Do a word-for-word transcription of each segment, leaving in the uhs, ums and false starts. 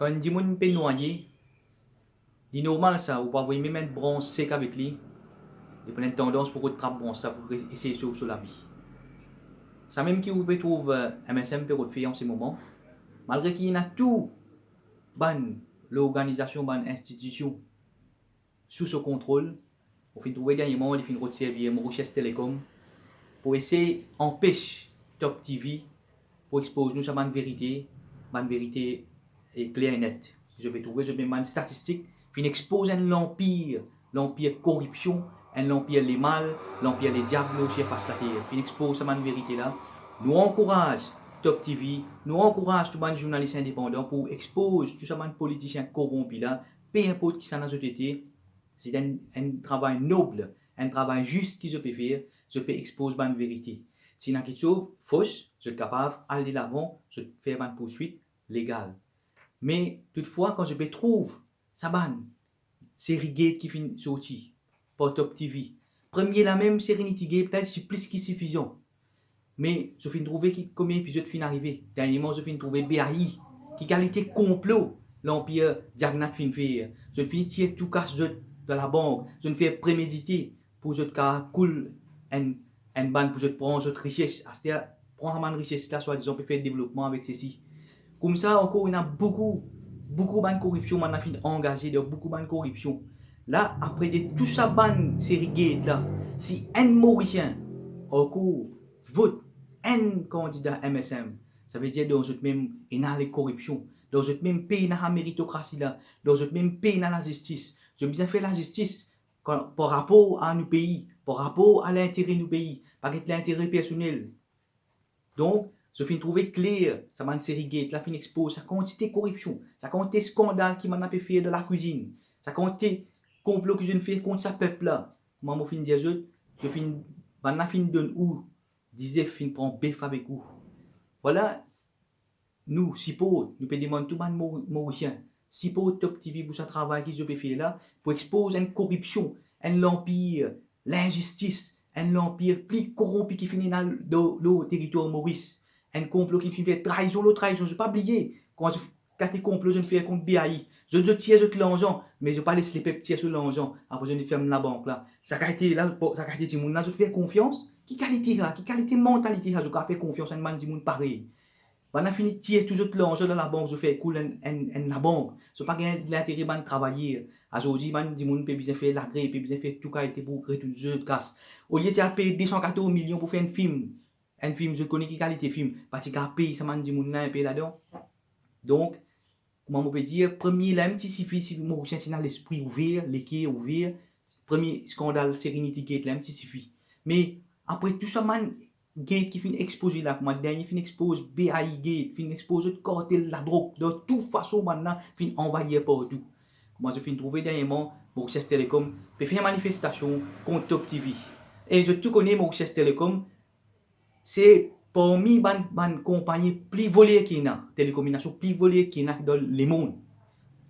Kan enn dimoun pe nwaye, li normal sa, ou pou avoy mem enn brans sek avek li, li pou ena enn tandans pou rod trap brans la pou re-, esey sov so lavi. Samem ki ou pe trouv, eh, M S M pe rod fer an se moman, malgre ki ena tou bann lorganizasion, bann institision sou so kontrol, ou finn trouve derniereman li finn rod servi Mauritius Telecom pou esey anpes Top T V pou expoz nou sa bann verite, bann verite, eh, kler e net. Zot pe trouve zot mem bann statistik finn expoz enn lanpir, lanpir koripsion, enn lanpir lemal, lanpir lediab lor sirfas later. Finn expoz sa bann verite la. Nou ankouraz Top T V, nou ankouraz tou bann zournalis indepandan pou expoz tou sa bann politisien koronpi la, pe inport kisannla zot ete, si enn, enn travay nob, enn travay zis ki zot pe fer, zot pe expoz bann verite. Si ena kiksoz fos, zot kapav al delavan, zot fer bann pourswit legal. Me toutfwa, kan zot pe trouv sa bann seri gate ki finn sorti par Top T V, premie la mem Serenity Gate la, ti plis ki sifizan. Me zot finn trouve ki, komie epi zot finn arive. Derniereman, zot finn trouve B A I, ki kalite konplo lanpir Diagnat finn fer. Zot finn tir tou kas zot dan labank, zot fer premedite pou zot kapav koul enn, enn bann pou zot pran zot rises. Aster, pran sa bann rises la, swadizan pe fer devlopman avek sesi. Koumsa ankor, ena boukou, boukou bann koripsion, bann la finn angaze dan boukou bann koripsion. La, apre de tou sa bann seri gate la, si enn Morisien ankor vot enn kandida M S M, savedir dan zot mem ena lekoripsion, dan zot mem pena sa meritokrasi la, dan zot mem pena lazistis. Zot bizin fer lazistis kan, par rapor a nou pei, par rapor a lintere nou pei, pa get lintere personel. Donk, zot finn trouve kler, sa bann seri gate la finn expoz sa kantite koripsion, sa kantite skandal ki bann la pe fer dan lakwizinn, sa kantite konplo ki zot finn fer kont sa pep la. Kouma mo finn dir zot, zot finn, bann la finn donn ou dizef, finn pran bef avek ou. Vwala, nou siport, nou pe demann tou bann Mor-, Morisien, siport Top T V pou sa travay ki zot pe fer la, pou expoz enn koripsion, enn lanpir linzistis, enn lanpir pli koronpi ki finn ena lor, lor teritwar Moris, enn konplo ki finn fer traizon lor traizon. Zot pa bliye, kouma zot kate konplo zot finn fer kont B A I, zot, zot tir zot lanzan, me zot pa les lepep tir so lanzan, apre zot ferm labank la. Sa kalite la, sa kalite dimoun la, zot fer konfians? Ki kalite sa, ki kalite mantalite sa, zot kapav fer konfians enn bann dimoun parey? Bann la fini tir tou zot lanzan dan labank, zot fer koul enn, enn, enn labank. Zot pa gagn lintere bann travayer. Azordi, bann dimoun pe bizin fer lagrev, pe bizin fer tou kalite pou retourn zot kas. Olie ti al pey de san katorz milion pou fer enn fim, enn fim, zot kone ki kalite fim, pa ti kapav pey sa bann dimoun la inpe ladan. Donk, kouma mo pe dir, premie la mem ti sifi si Morisien ti ena lespri ouver, leker ouver, premie skandal Serenity Gate la mem ti sifi. Me apre tou sa bann gate ki finn expoze la, kouma dernie finn expoz B A I Gate, finn expoz zot kartel ladrog, dan tou fason bann la finn anvayir partou. Kouma zot finn trouve derniereman, Mauritius Telecom pe fer manifestasion kont Top T V. E zot tou kone Mauritius Telecom, se parmi bann, bann konpagni pli voler ki ena, telekominikasion pli voler ki ena dan lemond.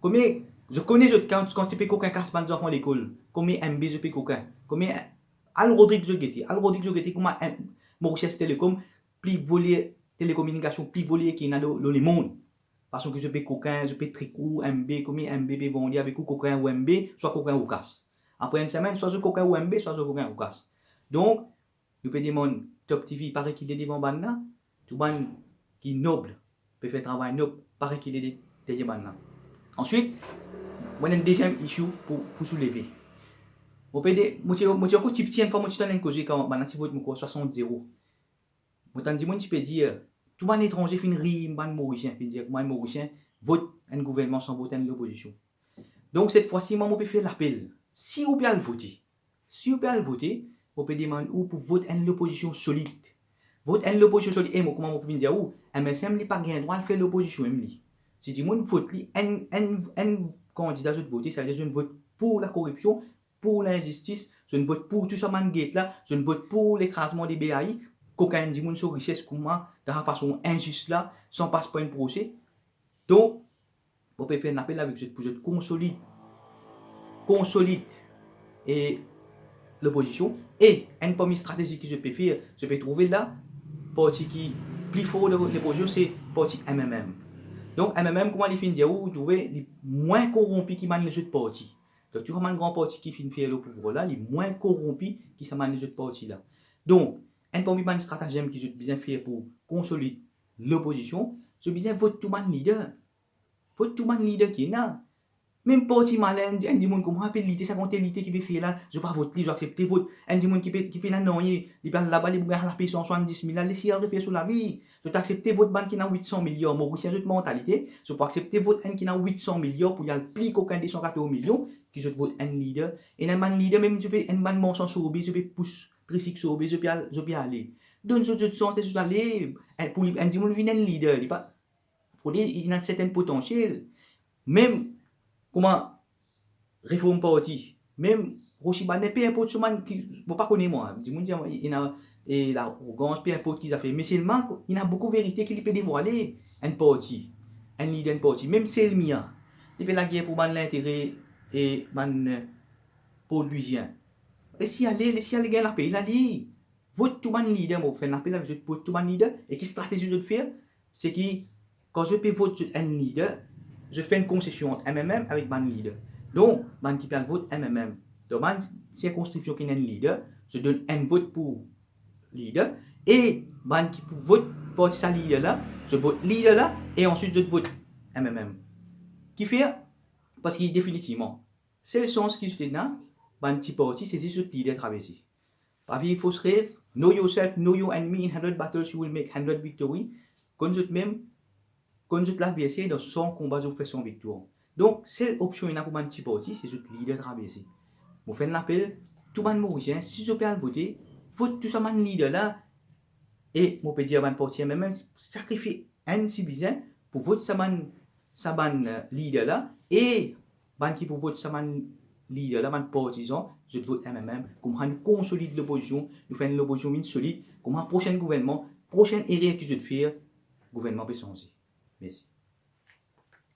Komie, zot kone zot, kan, kan ti pe kokin kas bann zanfan lekol, komie M B zot pe kokin, komie, al Rodrig zot gete, al Rodrig zot gete kouma enn, Mauritius Telecom pli voler, telekominikasion pli voler ki ena lor, lor lemond. Fason ki zot pe kokin, zot pe trik ou M B, komie M B pe vande avek ou kokin ou M B, swa kokin ou kas. Apre enn semenn, swa zot kokin ou M B, swa zot kokin ou kas. Donk, nou pe demann Top T V pa rekile devan bann la, tou bann ki nob, pe fer travay nob, pa rekile de-, deryer bann la. Answit, mo ena enn deziem issue pou, pou souleve. Mo pe de-, mo ti, mo ti ankor tipti enn fwa, mo ti tann enn koze kan bann la ti vot mo krwar swasant zero. Mo tann dimoun ti pe dir, tou bann etranze finn rir bann Morisien, finn dir kouma enn Morisien vot enn gouvernman san vot enn lopozision. Donk, set fwa si, mwa, mo pe fer lapel. Si ou pe al vote, si ou pe al vote, mo pe demann ou pou vot enn lopozision solid. Vot enn lopozision solid. E mo, kouma mo finn dir ou, M S M li pa gagn drwa al fer lopozision mem li. Si dimoun vot li, enn, enn, enn kandida zot vote, savedir zot vot pou lakoripsion, pou linzistis, zot vot pou tou sa bann gate la, zot vot pou lekrazman de B A I, kokin dimoun so rises kouma, dan sa fason inzis la, san pas par enn prose. Donk, mo pe fer enn lapel avek zot pou zot konsolid, konsolid, e, lopozision. E enn parmi stratezi ki zot pe fer, zot pe trouve la, parti ki pli for dan lopozision, se parti M M M. Donk, MMM, kouma li finn dir ou, ou trouve, li mwin koronpi ki bann lezot parti. Donk, tou sa bann gran parti ki finn fer lor pouvwar la, li mwin koronpi ki sa bann lezot parti la. Donk, enn parmi bann stratazem ki zot bizin fer pou konsolid lopozision, zot bizin vot tou bann lider. Vot tou bann lider ki ena. Mem parti malin, enn dimoun kouma pe lite, sa kantite lite ki pe fer la, zot pa vot li, zot aksepte vot enn dimoun ki pe, ki pena nanye, li pe al laba, li pou gagn lape san swasanndis mil la, les li al refer so lavi. Zot aksepte vot bann ki ena wit san miliar. Morisien, zot mantalite, zot pou aksepte vot enn ki ena wit san miliar pou li al pli kokin de san katorz milion, ki zot vot enn lider. Ena bann lider mem, zot pe, enn bann marsan sorbe, zot pe pous trisik sorbe, zot pe al, zot pe ale. Donn zot, zot sans, les zot ale. Enn, pou li, enn dimoun vinn enn lider, li pa, fode li ena sertin potansiel. Mem kouma Reform Parti, mem Rossy Banet, pe inport so bann ki, mo pa kone mwa, dimoun dir ena, e, larogans, pe inport ki zafer, me selman ena boukou verite ki li pe devwale. Enn parti, enn lider enn parti, mem Selmia, li pe lager pou bann lintere e bann, e, Port Louisien. Les li ale, les li ale gagn lapey la li. Vot tou bann lider, mo finn apel avek zot, vot tou bann lider, e ki stratezi zot fer, se ki kan zot pe vot zot enn lider, zot fer enn konsesion ant MMM avek bann lider. Donk, bann ki pe al vot MMM, dan bann sirkonskripsion ki ena enn lider, zot donn enn vot pou lider, e bann ki pou vot parti sa lider la, zot vot lider la, e answit zot vot MMM. Kifer? Parski definitivman, sel sans ki zot ena, bann ti parti, se zis zot lider traverse. Pa viv fos rev, know yourself, know your enemy, in hundred battles you will make hundred victory. Konn zot mem, konn zot ladverser, dan san konba zot fer san viktwar. Donk, sel opsion ena pou bann ti parti, se zot lider traverse. Mo fer enn lapel, tou bann Morisien, si zot pe al vote, vot tou sa bann lider la, e mo pe dir bann parti MMM, sakrifie enn si bizin pou vot sa bann, sa bann, e, lider la, e bann ki pou vot sa bann lider la, bann partizan, zot vot MMM, koumsa nou konsolid lopozision, nou fer enn lopozision vinn solid, koumsa prosenn gouvernman, prosenn erer ki zot fer, gouvernman pe sanze. Mersi.